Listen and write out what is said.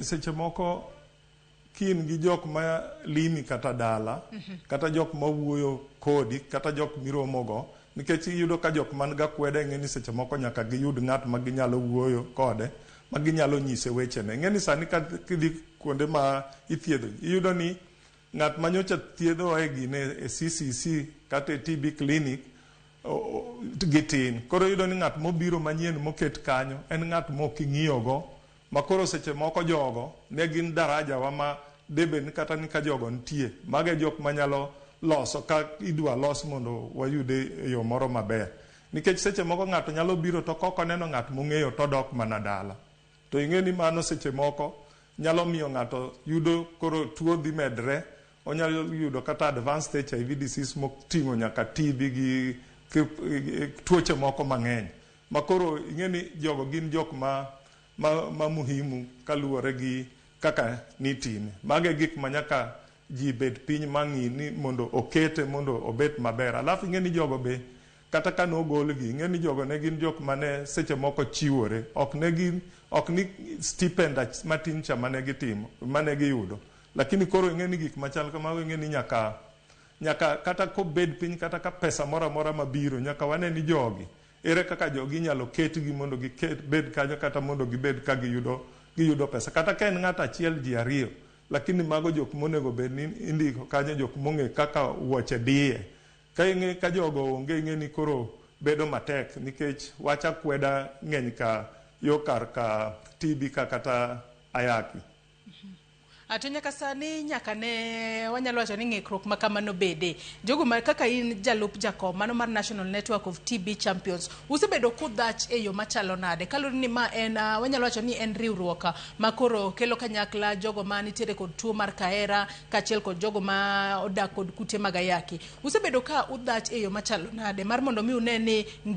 Seche moko ki in gi jok ma limi kata dala, kata jok ma wuoyo kodi, kata jok miromogo, nikech iyudo ka jok man gakweda, ing'e ni seche moko nyaka giyud ng'at ma ginyalo wuoyo kode, ma ginyalo nyise wechene. Ing'e ni sani ka kidhi kuonde ma ithiedho, iyudo ni ng'at ma nyocha thiedho e gine e CCC kata e TB clinic gitin. Koro iyudo ni ng'at mobiro manyien moket kanyo en ng'at mok ing'iyogo, ma koro seche moko jogo ne gin daraja wa ma debed ni kata ni ka jogo nitie, mago e jok manyalo loso ka idwa los mondo wayude e yo moro maber. Nikech seche moko ng'ato nyalo biro to kok oneno ng'at mong'eyo, todok mana dala. To ing'e ni mano seche moko nyalo miyo ng'ato yudo koro tuo dhi medre, onyalo yudo kata advanced HIV disease moting'o nyaka TB gi tuoche moko mang'eny. Ma koro ing'e ni jogo gin jok ma muhimu kaluwore gi kaka nitime. Mago e gik ma nyaka ji bed piny mang'i ni mondo okete mondo obed maber. Alafu ing'e ni jogo be kata ka nogolgi, ing'e ni jogo ne gin jok mane seche moko chiwore. Ok ne gin, ok ni stipend matin cha mane gitimo, mane giyudo. Lakini koro ing'e ni gik machal kamago, ing'e ni nyaka kata kobed piny, kata ka pesa moro amora mabiro, nyaka wane ni jogi ere kaka jogi inyalo ketgi mondo giket bed kanyo, kata mondo gibed ka giyudo pesa, kata ka en ng'ato achiel, ji ariyo, lakini mago jok monego bed ni indiko kanyo, jok mong'e kaka wuoche diye. Ka ing'e ka jogo onge, ing'e ni koro bedo matek, nikech wach akweda ng'eny ka yo kar ka TB ka kata ayaki. To nyaka sani, nyaka ne wanyalo wacho ni ng'ikruok ma kamano bede. Jogo ma kaka in jalup jakom mano mar National Network of TB Champions, usebedo kudhach e yo machalo nade? Kaluwore ni ma en wanyalo wacho ni en riwruok ma koro kelo kanyakla jogo ma nitiere kod tuo mar kahera kaachiel kod jogo ma odak kod kute mag ayaki. Usebedo ka udhach e yo machalo nade mar mondo mi une ni